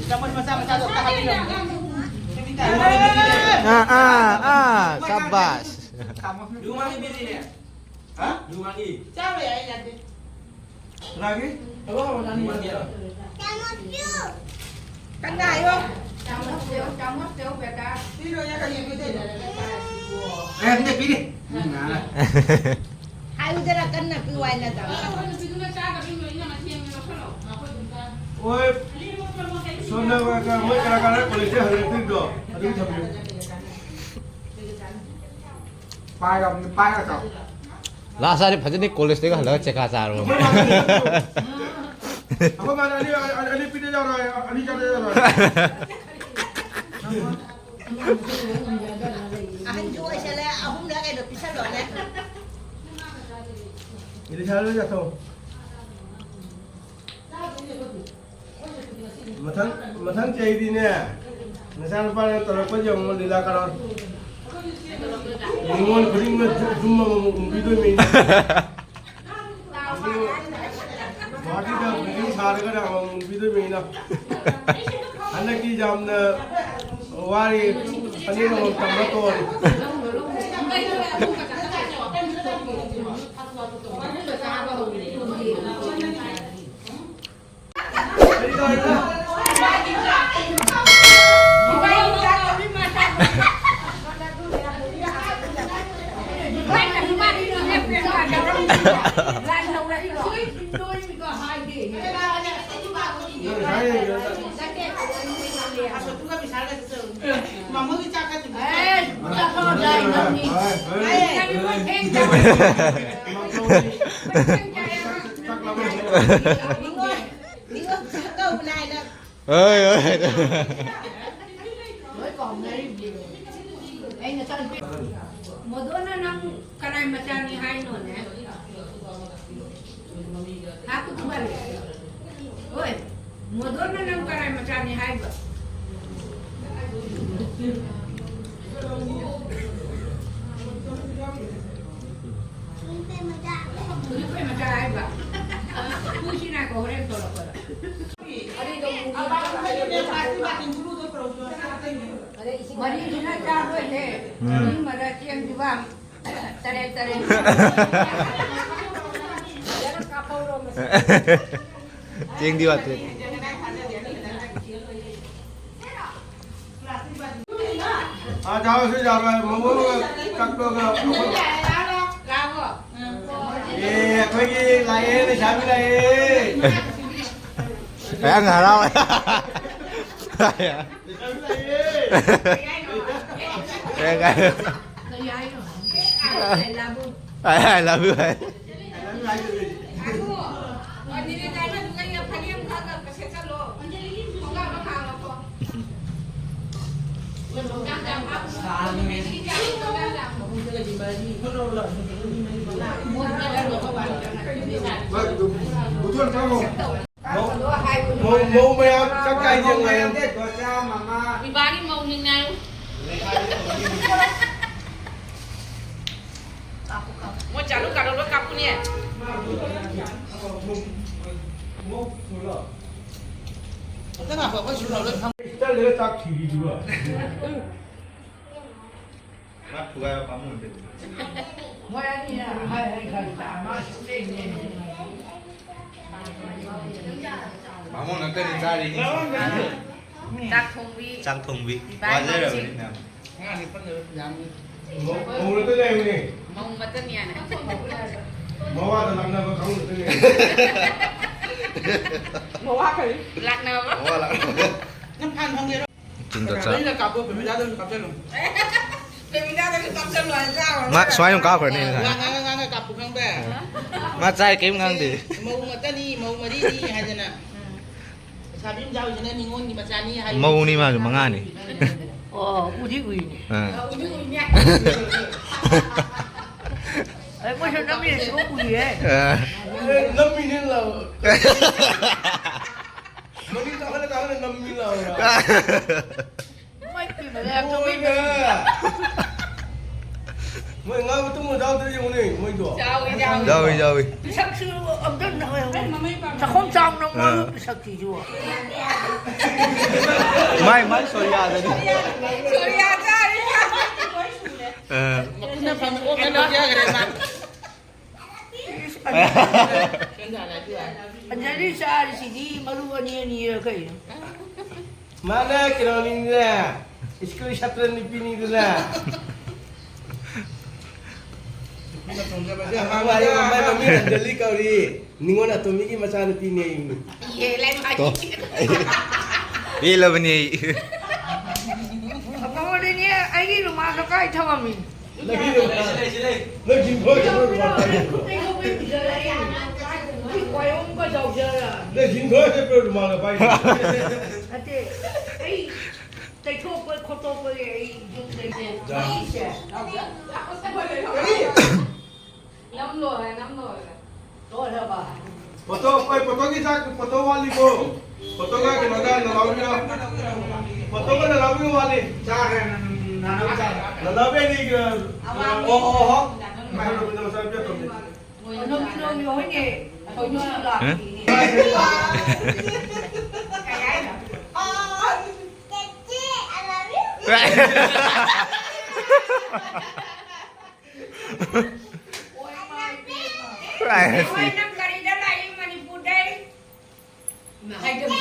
ꯆꯥꯃꯁ ꯃꯆꯥ ꯃꯆꯥꯗꯣ ꯑꯝꯇ ꯍꯥꯞꯄꯤꯔꯝꯃꯣ꯫ ꯑꯥ, ꯑꯥ, ꯑꯥ, ꯁꯕꯥꯁ꯫ ꯌꯨ ꯃꯥꯅꯤ ꯄꯤꯔꯤꯅꯦ꯫ ꯍꯥ? ꯌꯨ ꯃꯥꯅꯤ꯫ ꯆꯥꯕ ꯌꯥꯏ, ꯌꯥꯗꯦ꯫ ꯀꯅꯥꯒꯤ? ꯍꯜꯂꯣ, ꯍꯜꯂꯣ, ꯅꯪ ꯌꯨ ꯃꯥꯅꯤ꯫ ꯀꯟꯅ ꯍꯥꯏꯌꯣ꯫ ꯆꯥꯃꯁ ꯇꯧ, ꯆꯥꯃꯁ ꯇꯧ, ꯕꯦꯇꯥ꯫ ꯄꯤꯔꯣ, ꯌꯥ, ꯀꯔꯤ ꯄꯤꯗꯣꯏꯅꯣ? ꯑꯦ, ꯑꯝꯇ ꯄꯤꯔꯤ꯫ ꯍꯥꯏꯌꯨꯗꯅ ꯀꯟꯅ ꯄꯤꯌꯨ ꯍꯥꯏꯅ ꯇꯧꯔꯒ꯫ ꯑꯩꯈꯣꯏ ꯅꯨꯄꯤꯗꯨꯅ ꯆꯥꯗꯕꯤ ꯂꯣꯏꯅ ꯃꯊꯦꯜꯒꯤ ꯂꯧꯁꯜꯂꯣ꯫ ꯑꯩꯈꯣꯏ ꯑꯗꯨꯝ ꯆꯥ-, ꯍꯣꯏ꯫ ꯑꯅꯤꯃꯛ ꯄꯨꯝꯅꯃꯛ ꯑꯩ ꯁꯣꯝꯗ ꯃꯣꯏ ꯀꯅꯥ ꯀꯅꯥ ꯀꯣꯂꯦꯖꯇ ꯍꯜꯂꯛꯇꯣꯏꯗꯣ ꯑꯗꯨ ꯊꯝꯕꯤꯌꯨ꯫ ꯄꯥꯏꯔꯕꯅꯤ, ꯄꯥꯏꯔꯒ ꯆꯥꯎ꯫ ꯂꯥꯁ ꯆꯥꯔꯗꯤ ꯐꯖꯅ ꯀꯣꯂꯦꯖꯇꯒ ꯍꯜꯂꯒ ꯆꯦꯀꯥ ꯆꯥꯔꯣ꯫ ꯑꯩꯈꯣꯏ ꯃꯥꯅ ꯑꯅꯤ, ꯑꯅꯤ ꯄꯤꯗ ꯌꯥꯔꯣꯏ, ꯑꯅꯤ ꯆꯥꯗ ꯌꯥꯔꯣꯏ꯫ ꯑꯍꯟꯁꯨ ꯑꯣꯏꯁꯜꯂꯦ, ꯑꯍꯨꯝꯂ ꯀꯩꯅꯣ ꯄꯤꯁꯜꯂꯣꯅꯦ꯫ ꯏꯂꯤꯁꯥ ꯂꯣꯏ ꯆꯠꯊꯣꯛ꯫ ꯃꯊꯪ, ꯃꯊꯪ ꯆꯍꯤꯗꯤꯅꯦ, ꯅꯆꯥꯅꯨꯄꯥꯅ ꯇꯧꯔꯛꯄ ꯌꯦꯡꯉꯣ, ꯂꯤꯂꯥ ꯀꯔꯣꯟ꯫ ꯅꯤꯉꯣꯜ ꯈꯨꯗꯤꯡꯃꯛ ꯌꯨꯝ ꯑꯃꯃꯝ ꯎꯡꯕꯤꯗꯣꯏꯅꯤ꯫ ꯑꯗꯨ ꯒꯨꯍꯥꯇꯤꯗ building ꯁꯥꯔꯒꯅ ꯑꯃꯃꯝ ꯎꯡꯕꯤꯗꯣꯏꯅꯤ꯫ ꯍꯟꯗꯛꯇꯤ ꯌꯥꯝꯅ ꯋꯥꯔꯤ, ꯐꯅꯦꯛ ꯑꯃꯃꯝ ꯇꯝꯕ ꯇꯣꯛꯑꯅꯤ꯫ ꯍꯣꯏ, ꯍꯣꯏ꯫ ꯂꯣꯏ ꯀꯥꯎꯅꯔꯤꯕꯅꯦ꯫ ꯑꯩ ꯅꯆꯥꯅꯨꯄꯤ, ꯃꯣꯗꯣꯟꯅ ꯅꯪ ꯀꯅꯥꯏ ꯃꯆꯥꯅꯤ ꯍꯥꯏꯅꯣꯅꯦ? ꯍꯥ, ꯀꯨꯇꯨ ꯄꯥꯜꯂꯤ? ꯍꯣꯏ, ꯃꯣꯗꯣꯟꯅ ꯅꯪ ꯀꯅꯥꯏ ꯃꯆꯥꯅꯤ ꯍꯥꯏꯕ? ꯍꯧꯖꯤꯛ ꯀꯩ ꯃꯆꯥ ꯍꯥꯏꯕ? ꯄꯨꯁꯤ ꯉꯥꯏꯈꯣ, ꯍꯣꯔꯦꯟ ꯊꯣꯛꯂꯛꯄꯗ꯫ ꯃꯔꯤꯁꯤꯅ ꯆꯥꯗꯣꯏꯅꯦ꯫ ꯎꯝ꯫ ꯃꯔꯤ ꯃꯔꯛ ꯆꯦꯡꯁꯨ ꯌꯥꯝ ꯇꯔꯦꯠ ꯇꯔꯦꯠ꯫ ꯆꯦꯡꯗꯤ ꯋꯥꯠꯇꯦ꯫ ꯆꯥꯔꯁꯨ ꯌꯥꯔꯣꯏ, ꯃꯃꯣꯟꯒ ꯀꯛꯄꯒ ꯑꯩꯈꯣꯏ꯫ ꯑꯦ, ꯑꯩꯈꯣꯏꯒꯤ ꯂꯥꯛꯑꯦ, ꯂꯩꯁꯥꯕꯤ ꯂꯥꯛꯑꯦ꯫ ꯑꯉꯥꯡ ꯍꯔꯥꯎꯋꯦ꯫ ꯂꯩꯁꯥꯕꯤ ꯂꯥꯛꯑꯦ꯫ ꯑꯦ, ꯀꯥꯏ꯫ I, I love you ꯍꯥꯏ꯫ ꯃꯧ, ꯃꯧ ꯃꯌꯥꯝ ꯆꯥꯛ ꯆꯥꯏ ꯌꯦꯡꯉꯣ꯫ ꯏꯕꯥꯅꯤ ꯃꯧꯅꯤꯅ꯫ ꯃꯣꯏ ꯆꯥꯂꯨ ꯀꯥꯔꯣ ꯂꯣꯏ ꯀꯥꯞꯄꯨꯅꯦ꯫ ꯑꯝꯇ ꯉꯥꯏꯈꯣ, ꯑꯩꯈꯣꯏ ꯁꯨꯔ ꯂꯣꯏ ꯐꯝ- ꯆꯠꯂꯒ ꯆꯥꯛ ꯊꯤꯔꯤꯗꯨꯒ꯫ ꯃꯥ ꯊꯨꯒꯥꯏꯕ ꯄꯥꯝꯃꯨꯔꯦ꯫ ꯃꯣꯏ ꯑꯅꯤ ꯍꯥꯏ ꯍꯥꯏ ꯈꯔ ꯆꯥ ꯃꯥ ꯁꯨꯛꯂꯦꯡ ꯂꯦꯡꯗꯦ꯫ ꯕꯥꯃꯣꯟ ꯉꯥꯛꯇꯅꯤ ꯆꯥꯔꯤꯁꯦ꯫ ꯆꯥꯛ ꯊꯣꯡꯕꯤ꯫ ꯆꯥꯛ ꯊꯣꯡꯕꯤ꯫ ꯏꯕꯥꯏ ꯋꯥꯖꯔꯕꯅꯤ ꯃꯧꯁꯤꯡ꯫ ꯃꯌꯥꯝ꯫ ꯃꯧ-, ꯃꯧ ꯉꯥꯛꯇ ꯂꯩꯕꯅꯦ꯫ ꯃꯧ ꯉꯥꯛꯇꯅꯤ ꯍꯥꯏꯅ꯫ ꯃꯋꯥꯗ ꯂꯥꯛꯅꯕ ꯀꯥꯡꯕꯨ ꯉꯥꯛꯇꯅꯦ꯫ ꯃꯋꯥ ꯀꯔꯤ? ꯂꯥꯛꯅꯕ꯫ ꯃꯋꯥ ꯂꯥꯛꯅꯕ꯫ ꯅꯪ ꯐꯥꯟ ꯐꯪꯒꯦꯔꯣ? ꯆꯤꯟꯗ ꯆꯥ꯫ ꯑꯩꯅ ꯀꯥꯞꯄꯣ, ꯄ꯭ꯔꯦꯃꯤꯂꯥꯗ ꯑꯣꯏꯅ ꯀꯥꯞꯆꯜꯂꯣ꯫ ꯄ꯭ꯔꯦꯃꯤꯂꯥꯗꯁꯨ ꯀꯥꯞꯆꯜꯂꯣ ꯍꯥꯏ ꯆꯥꯔꯣ꯫ ꯃꯥ ꯁꯨꯃꯥꯏꯅ ꯑꯗꯨꯝ ꯀꯥꯞꯈ꯭ꯔꯅꯤ ꯋꯥ ꯉꯁꯥꯏ꯫ ꯉꯥꯡꯉ ꯉꯥꯡꯉ ꯀꯥꯞꯄꯨ ꯈꯪꯕ꯭ꯔꯥ? ꯃꯥ ꯆꯥꯏ ꯀꯩꯝ ꯉꯥꯡꯗꯦ꯫ ꯃꯧ ꯉꯥꯛꯇꯅꯤ, ꯃꯧ ꯃꯔꯤꯅꯤ ꯍꯥꯏꯗꯅ꯫ ꯂꯩꯁꯥꯕꯤ ꯑꯃ ꯌꯥꯎꯔꯤꯁꯤꯅ ꯅꯤꯉꯣꯜꯒꯤ ꯃꯆꯥꯅꯤ ꯍꯥꯏ꯫ ꯃꯧꯅꯤ ꯃꯥꯁꯨ, ꯃꯉꯥꯅꯤ꯫ ꯑꯣ, ꯎꯗꯤ ꯎꯏꯅꯦ꯫ ꯑꯥ꯫ ꯑ, ꯎꯗꯤ ꯎꯏꯅꯦ꯫ ꯑꯩ ꯃꯣꯏꯁꯨ ꯅꯝꯃꯤꯁꯨ ꯎꯏꯌꯦ꯫ ꯑꯥ꯫ ꯅꯝꯃꯤꯅꯦ ꯂꯥꯎ꯫ ꯃꯅꯤꯡ ꯇꯥꯈꯠꯂ ꯇꯥꯈꯠꯂ ꯅꯝꯃꯤ ꯂꯥꯎ꯫ ꯃꯣꯏ ꯀꯨꯏꯕ ꯂꯩꯔꯛꯇ ꯃꯣꯏ ꯃꯣꯏꯅ꯫ ꯃꯣꯏ ꯉꯥ ꯃꯇꯨꯝ ꯌꯥꯎꯗ꯭ꯔ ꯌꯦꯡꯉꯨꯅꯦ, ꯃꯣꯏꯗꯣ꯫ ꯌꯥꯎꯏ, ꯌꯥꯎꯏ꯫ ꯌꯥꯎꯏ, ꯌꯥꯎꯏ꯫ ꯄꯤꯁꯛꯁꯨ ꯑꯝꯇ ꯅ-, ꯆꯥꯛꯈꯨꯝ ꯆꯥꯎꯅ ꯃꯣꯏ ꯑꯥ꯫ ꯄꯤꯁꯛꯁꯤꯁꯨ꯫ ꯃꯥꯏ, ꯃꯥꯏ ꯁꯣꯔꯤꯌꯥꯗꯗꯤ꯫ ꯁꯣꯔꯤꯌꯥ ꯆꯥꯔꯤ꯫ ꯑꯥ꯫ ꯃꯈꯨꯠꯅ ꯐꯝꯃꯦ, ꯑꯣꯛꯅ ꯂꯧꯖꯈ꯭ꯔꯦ ꯃꯥ꯫ ꯑꯟꯖꯂꯤ ꯆꯥꯔꯤꯁꯤꯗꯤ ꯃꯔꯨ ꯑꯅꯤ ꯑꯅꯤꯔ ꯀꯩꯅꯣ? ꯃꯥꯅ ꯀꯩꯅꯣꯅꯤꯅꯦ꯫ ꯁ꯭ꯀꯨꯜ ꯁꯥꯇ꯭ꯔ ꯅꯨꯄꯤꯅꯤꯗꯨꯅ꯫ ꯅꯨꯄꯤꯅ ꯊꯣꯡꯖꯕꯁꯦ ꯃꯥꯏ ꯍꯥꯡꯉꯒ ꯃꯃꯤꯡ ꯑꯟꯖꯂꯤ ꯀꯧꯔꯤ꯫ ꯅꯤꯉꯣꯜ ꯑꯇꯣꯝꯕꯤꯒꯤ ꯃꯆꯥꯅꯨꯄꯤꯅꯦ꯫ ꯏꯍꯦ, ꯂꯩꯃꯥꯏ꯫ ꯇꯣ꯫ ꯄꯦꯜꯂꯕꯅꯤ ꯑꯩ꯫ ꯑꯐꯥꯎꯕꯅꯤꯅꯦ, ꯑꯩꯒꯤ ꯔꯨꯃꯥꯜꯗꯣ ꯀꯥꯏ ꯊꯝꯃꯝꯃꯤ? ꯅꯪꯒꯤ ꯔꯨꯃꯥꯜ꯫ ꯅꯪ ꯖꯤꯝ ꯈꯣꯏ ꯆꯠꯄ꯭ꯔꯣ ꯔꯨꯃꯥꯜ ꯄꯥꯏꯔꯤꯗꯣ? ꯅꯪ ꯖꯤꯝ ꯈꯣꯏ ꯆꯠꯄ꯭ꯔꯣ ꯔꯨꯃꯥꯜꯒ ꯄꯥꯏꯔꯤꯗꯣ? ꯅꯠꯇꯦ, ꯑꯩ ꯇꯩꯊꯣꯛꯄ ꯈꯣꯠꯇꯣꯛꯄꯒꯤ ꯑꯩ ꯌꯨꯝꯗꯩꯅꯦ꯫ ꯖꯥ꯫ ꯃꯩꯁꯦ꯫ ꯀꯔꯤ? ꯅꯝ ꯂꯣꯏꯔꯦ, ꯅꯝ ꯂꯣꯏꯔꯦ꯫ ꯂꯣꯏꯔꯕ? ꯐꯣꯇꯣ, ꯑꯩꯈꯣꯏ ꯐꯣꯇꯣꯒꯤ ꯆꯥꯛ, ꯐꯣꯇꯣ ꯋꯥꯠꯂꯤꯀꯣ꯫ ꯐꯣꯇꯣꯒ ꯀꯩꯅꯣꯒ ꯅꯅꯥꯎꯒꯤꯒ꯫ ꯐꯣꯇꯣꯒ ꯅꯅꯥꯎꯒꯤꯒ ꯋꯥꯠꯂꯤ꯫ ꯆꯥꯈ꯭ꯔꯦ, ꯅꯅꯥꯎ ꯆꯥꯈ꯭ꯔꯦ꯫ ꯅꯅꯥꯎꯒꯤ ꯑꯅꯤꯒ, ꯑꯣ, ꯑꯣ, ꯑꯣ꯫ ꯃꯁꯥ ꯅꯨꯄꯤ ꯑꯇꯣꯝꯕꯤ꯫ ꯅꯣꯡꯃ ꯅꯣꯡꯃ ꯍꯣꯏꯅꯦ, ꯊꯣꯏꯅꯁꯨ ꯂꯥꯛꯄꯤꯅꯦ꯫ ꯀꯩ ꯍꯥꯏꯅꯣ? ꯑꯣꯏ ꯃꯥ ꯏꯕꯦꯝꯃ꯫ ꯍꯣꯏ, ꯅꯪ ꯀꯔꯤꯗ ꯂꯥꯛꯏ ꯃꯅꯤꯄꯨꯔꯗꯩ? ꯍꯥꯏꯗꯕ꯫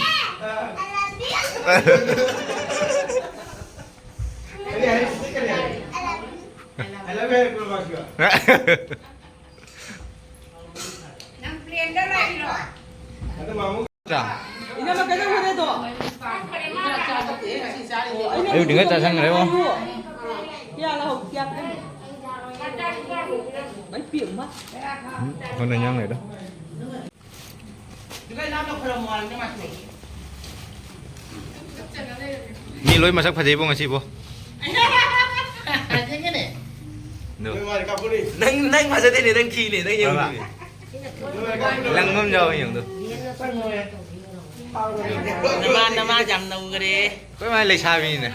ꯀꯔꯤ ꯍꯥꯏ? ꯀꯔꯤ ꯍꯥꯏ? I love you ꯍꯥꯏꯔꯛꯄ꯭ꯔꯣ ꯃꯥꯁꯨ? ꯅꯪ ꯄ꯭ꯂꯦꯟꯗ ꯂꯥꯛꯏꯔꯣ? ꯑꯗꯨ ꯃꯥꯃꯨ ꯏꯅꯝꯃ ꯀꯩꯗꯧꯔꯦꯗꯣ? ꯑꯌꯨꯛ ꯉꯟꯇꯥ ꯆꯥꯁꯟꯈ꯭ꯔꯦꯕꯣ꯫ ꯀꯌꯥ ꯂꯧꯍꯧ-, ꯀꯌꯥ ꯄꯤꯔꯝꯃꯤ? ꯑꯩ ꯄꯦꯝꯃ꯫ ꯎꯝ, ꯍꯣꯏ, ꯅꯪ ꯌꯥꯡ ꯂꯩꯗ꯫ ꯃꯤ ꯂꯣꯏ ꯃꯁꯛ ꯐꯖꯩꯕꯣ ꯉꯁꯤꯕꯣ꯫ ꯑꯗꯨ꯫ ꯅꯪ, ꯅꯪ ꯐꯖꯗꯦꯅꯦ, ꯅꯪ ꯊꯤꯅꯦ, ꯅꯪ ꯌꯦꯡꯉꯨꯅꯦ꯫ ꯂꯪꯕꯝ ꯌꯥꯎꯋꯦ ꯌꯦꯡꯉꯨꯗꯣ꯫ ꯅꯃꯥ, ꯅꯃꯥ ꯌꯥꯝ ꯅꯧꯈ꯭ꯔꯦ꯫ ꯑꯩꯈꯣꯏ ꯃꯥ ꯂꯩꯁꯥꯕꯤꯅꯦ꯫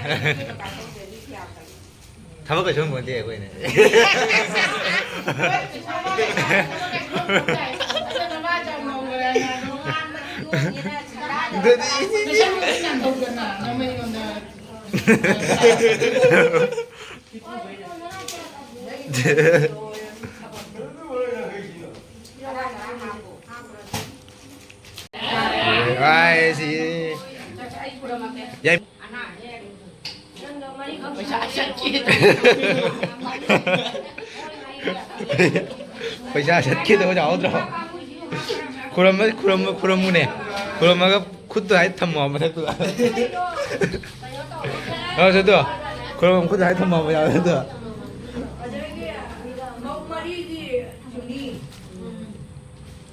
ꯊꯕꯛ ꯀꯩꯁꯨ ꯍꯪꯄꯣꯟꯇꯦ ꯑꯩꯈꯣꯏꯅ꯫ ꯑꯗꯨꯗꯤ ꯍꯥꯏꯁꯤ꯫ ꯌꯥꯏ꯫ ꯄꯩꯁꯥ ꯆꯠꯈꯤꯗꯕ ꯌꯥꯎꯗ꯭ꯔꯣ? ꯈꯨꯔꯝꯕ, ꯈꯨꯔꯝꯕ, ꯈꯨꯔꯝꯃꯨꯅꯦ꯫ ꯈꯨꯔꯝꯃꯒ ꯈꯨꯠꯇꯨ ꯍꯥꯏ ꯊꯝꯃꯣ ꯃꯊꯛꯇꯨꯗ꯫ ꯌꯥꯎꯔꯁꯦ ꯑꯗꯣ꯫ ꯈꯨꯔꯝꯕ ꯈꯨꯠꯇꯨ ꯍꯥꯏ ꯊꯝꯃꯣ ꯌꯥꯎꯔꯁꯦ ꯑꯗꯣ꯫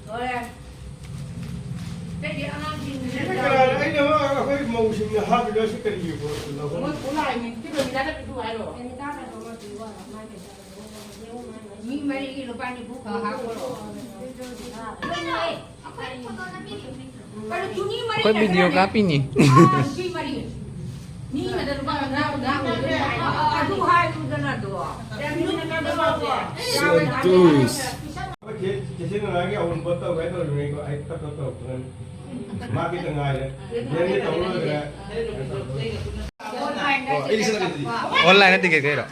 ꯂꯣꯏꯔꯦ꯫ ꯑꯇꯩꯗꯤ ꯑꯉꯥꯡꯁꯤꯡ ꯀꯅꯥꯅ ꯑꯩꯅ ꯑꯃ ꯑꯩꯈꯣꯏ ꯃꯧꯁꯤꯡꯅ ꯍꯥꯞꯄꯤꯗꯣ ꯁꯤ ꯀꯔꯤꯒꯤ ꯄꯣꯠꯅꯣ? ꯃꯣꯏ ꯈꯨꯂꯥꯏꯅꯤ, ꯀꯤꯂꯣꯃꯤꯇꯔꯗ ꯄꯤꯊꯣꯛ ꯍꯥꯏꯔꯣ? ꯃꯤ ꯃꯔꯤꯒꯤ ꯂꯨꯄꯥ ꯅꯤꯐꯨ ꯈꯛ ꯍꯥꯞꯄꯣꯔꯣ? ꯑꯩꯈꯣꯏ ꯚꯤꯗꯤꯑꯣ ꯀꯥꯞꯄꯤꯅꯤ꯫ ꯅꯨꯄꯤ ꯃꯔꯤ꯫ ꯃꯤ ꯑꯃꯗ ꯂꯨꯄꯥ ꯍꯨꯝꯗ꯭ꯔꯥ, ꯍꯨꯝꯗ꯭ꯔꯥ ꯑꯣꯏꯗꯣꯏꯅꯦ꯫ ꯑꯗꯨ ꯍꯥꯏꯌꯨꯗꯅ ꯑꯗꯣ꯫ ꯁꯟꯇꯣꯁ꯫ ꯆꯦ-, ꯆꯦꯆꯦ ꯅꯨꯡꯉꯥꯏꯒꯤ ꯑꯋꯨꯟꯄꯣꯠ ꯇꯧꯒꯦ ꯇꯧꯔꯤꯕꯅꯤꯀꯣ, ꯑꯩ ꯇꯞ ꯇꯞ ꯇꯧꯔꯛꯄꯅꯤ꯫ ꯃꯥ ꯈꯤꯇ ꯉꯥꯏꯔꯦ꯫ ꯌꯦꯟꯒꯤ ꯇꯧꯔ ꯂꯣꯏꯔꯦ꯫ ꯑꯣ, ꯑꯩꯗꯤ ꯁꯤꯗ ꯂꯩꯇ꯭ꯔꯤ꯫ ꯑꯣꯟꯂꯥꯏꯟꯗ ꯇꯤꯀꯦꯠ ꯀꯛꯏꯔꯣ?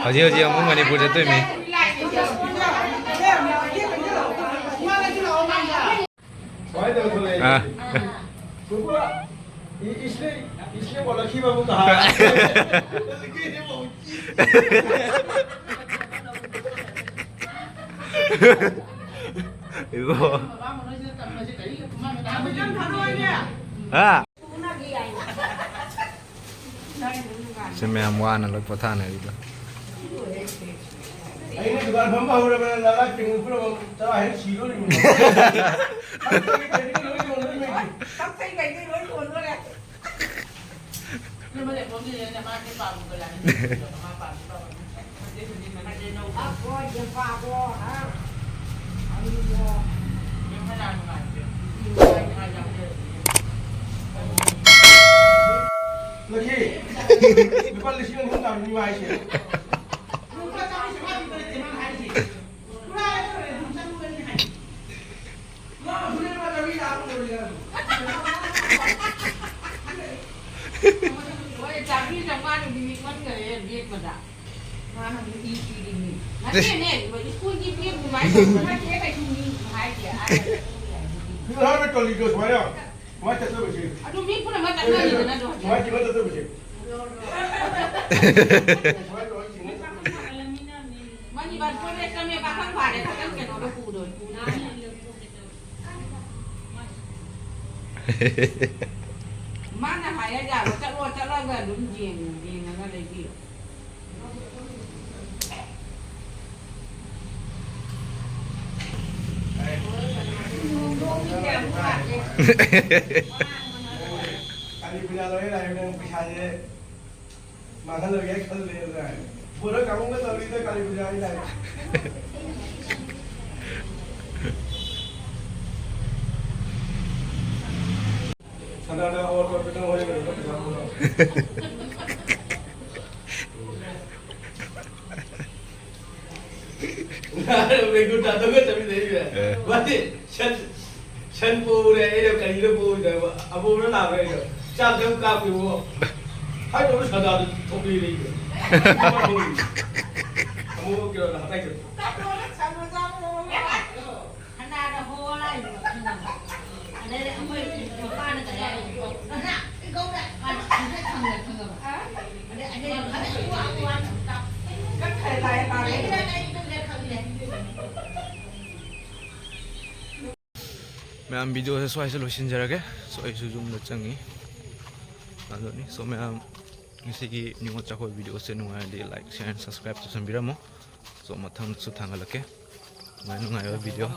ꯍꯧꯖꯤꯛ ꯍꯧꯖꯤꯛ ꯑꯃꯨꯛ ꯃꯅꯤꯄꯨꯔ ꯆꯠꯇꯣꯏꯃꯤ꯫ ꯀꯃꯥꯏꯅ ꯇꯧꯔ ꯊꯣꯛꯂꯛꯑꯦ? ꯑꯥ꯫ ꯄꯨꯄꯨ, ꯏ-, इसने, इसने बोला कि बाबू कहाँ है? ꯏꯕꯣ꯫ ꯍꯥ? ꯁꯤ ꯃꯌꯥꯝ ꯋꯥꯅ ꯂꯣꯏ ꯄꯣꯊꯥꯅꯔꯤꯗꯣ꯫ ꯑꯩꯅ ꯗꯨꯀꯥꯟ ꯐꯝꯕ ꯍꯧꯔꯕꯅ ꯂꯥꯂꯥ ꯇꯦꯡꯉꯨ ꯄꯨꯝꯅꯃꯛ ꯆꯔꯥ ꯍꯦꯛ ꯁꯤꯗꯣꯔꯤꯕꯅꯤ꯫ ꯀꯛꯆꯩ ꯀꯩꯗꯩ ꯂꯣꯏ ꯌꯣꯟꯗꯣꯔꯤꯕꯅꯤ꯫ ꯀꯛꯆꯩ ꯀꯩꯗꯩ ꯂꯣꯏ ꯌꯣꯟꯗꯣꯔꯦ꯫ ꯂꯨꯄꯥ ꯂꯤꯁꯤꯡ ꯑꯅꯤ ꯑꯍꯨꯝ ꯇꯥꯕꯅꯤ ꯃꯥ ꯍꯥꯏꯁꯦ꯫ ꯍꯣꯏ, ꯆꯥꯝꯃꯔꯤ ꯆꯥꯝꯃꯉꯥꯗꯨꯗꯤ ꯂꯤꯛꯃꯟꯈꯔꯦ ꯕꯦꯛ ꯑꯃꯗ꯫ ꯃꯥꯅ ꯑꯃꯨꯛ ꯏ ꯄꯤꯔꯤꯅꯤ꯫ ꯅꯠꯇꯦꯅꯦ, ꯁ꯭ꯀꯨꯜꯒꯤ ꯕꯦꯛ ꯑꯗꯨꯃꯥꯏꯅ ꯇꯧꯕ ꯅꯠꯇꯦ, ꯀꯩꯁꯨ ꯃꯤ ꯍꯥꯏꯗꯦ꯫ ꯑꯥ, ꯐꯤꯜ ꯍꯥꯏꯕ ꯇꯣꯂꯤꯗꯣ ꯁꯨꯃꯥꯏꯅ꯫ ꯁꯨꯃꯥꯏꯅ ꯆꯠꯇꯧꯕꯁꯦ꯫ ꯑꯗꯨ ꯃꯤ ꯄꯨꯝꯅꯃꯛ ꯆꯠꯅꯔꯤꯗꯅ ꯑꯗꯣ ꯍꯧꯖꯤꯛ꯫ ꯁꯨꯃꯥꯏꯅ ꯆꯠꯇꯧꯕꯁꯦ꯫ ꯃꯅꯤꯕꯥꯟ ꯄ꯭ꯔꯣꯗꯦꯁ ꯆꯪꯉꯦ ꯄꯥꯈꯪ ꯐꯥꯔꯦ ꯈꯛꯇꯪ ꯀꯩꯅꯣꯗꯣ ꯄꯨꯗꯣꯏ꯫ ꯃꯥꯅ ꯍꯥꯏꯔ ꯌꯥꯕ ꯆꯠꯂꯣ ꯆꯠꯂꯒ ꯑꯗꯨꯝ ꯌꯦꯡꯉꯨ ꯌꯦꯡꯉꯒ ꯂꯩꯕꯤꯌꯨ꯫ ꯀꯥꯂꯤ ꯄꯨꯖꯥ ꯂꯣꯏꯔꯦ ꯂꯥꯛꯑꯦ ꯅꯪ ꯄꯩꯁꯥꯁꯦ ꯃꯥꯡꯍꯜꯂꯣꯏꯒꯦ ꯈꯜꯂꯦ꯫ ꯕꯣꯔ ꯀꯥꯡꯕꯨꯒ ꯇꯧꯔꯤꯗ ꯀꯥꯂꯤ ꯄꯨꯖꯥꯒꯤ ꯂꯥꯏ꯫ ꯁꯅꯥꯗ ꯑꯋꯥꯠꯄ ꯈꯤꯇꯪ ꯍꯣꯏ ꯀꯩꯅꯣ ꯄꯩꯁꯥ ꯄꯨꯔꯛꯑꯣ꯫ ꯔꯦꯒꯨ ꯇꯥꯗꯧꯒ ꯆꯠꯃꯤꯟꯅꯩꯕ꯫ ꯑꯦ꯫ ꯃꯥꯗꯤ ꯁꯟ, ꯁꯟ ꯄꯣꯔꯦ, ꯑꯩꯅ ꯀꯔꯤꯅꯣ ꯄꯣꯔꯤꯗꯣ ꯍꯥꯏꯕ꯫ ꯑꯃꯣꯝꯂ ꯂꯥꯛꯑꯒ ꯑꯩꯅ ꯆꯥꯛ ꯈꯔ ꯀꯥꯞꯄꯦꯕꯀꯣ꯫ ꯍꯥꯏꯗꯧꯅ ꯁꯟꯗꯥꯗꯨ ꯊꯣꯛꯄꯤꯔꯦ ꯑꯩꯅ꯫ ꯑꯃꯨꯛ ꯀꯩꯅꯣꯗ ꯍꯥꯞꯇꯥꯏ ꯆꯠꯄ꯫ ꯁꯅꯥꯗ ꯍꯣ ꯂꯥꯛꯏꯕ꯫ ꯑꯗꯩꯗꯤ ꯑꯩꯈꯣꯏ ꯅꯨꯄꯥꯅ ꯀꯔꯤ ꯍꯥꯏ? ꯅꯅꯥ ꯏꯒꯧꯗ ꯃꯥꯅ ꯈꯪꯗ꯭ꯔꯦ ꯈꯪꯉꯕ? ꯑꯗꯩ ꯑꯩꯅ ꯈꯔ ꯋꯥ ꯋꯥ ꯀꯛꯈ꯭ꯔꯦ ꯂꯥꯏ ꯄꯥꯔꯦ꯫ ꯃꯌꯥꯝ ꯚꯤꯗꯤꯑꯣꯁꯦ ꯁ꯭ꯋꯥꯏꯁꯦ ꯂꯣꯏꯁꯤꯟꯖꯔꯒꯦ꯫ So ꯑꯩꯁꯨ ꯌꯨꯝꯗ ꯆꯪꯉꯤ꯫ ꯑꯗꯨꯅꯤ꯫ So ꯃꯌꯥꯝ ꯉꯁꯤꯒꯤ ꯅꯤꯉꯣꯜ ꯆꯥꯛꯀꯧꯕ ꯚꯤꯗꯤꯑꯣꯁꯦ ꯅꯨꯡꯉꯥꯏꯔꯗꯤ like, share, subscribe ꯇꯧꯁꯟꯕꯤꯔꯝꯃꯣ꯫ So ꯃꯊꯪꯗꯁꯨ ꯊꯥꯡꯒꯠꯂꯛꯀꯦ꯫ ꯅꯨꯡꯉꯥꯏ ꯅꯨꯡꯉꯥꯏꯕ ꯚꯤꯗꯤꯑꯣ꯫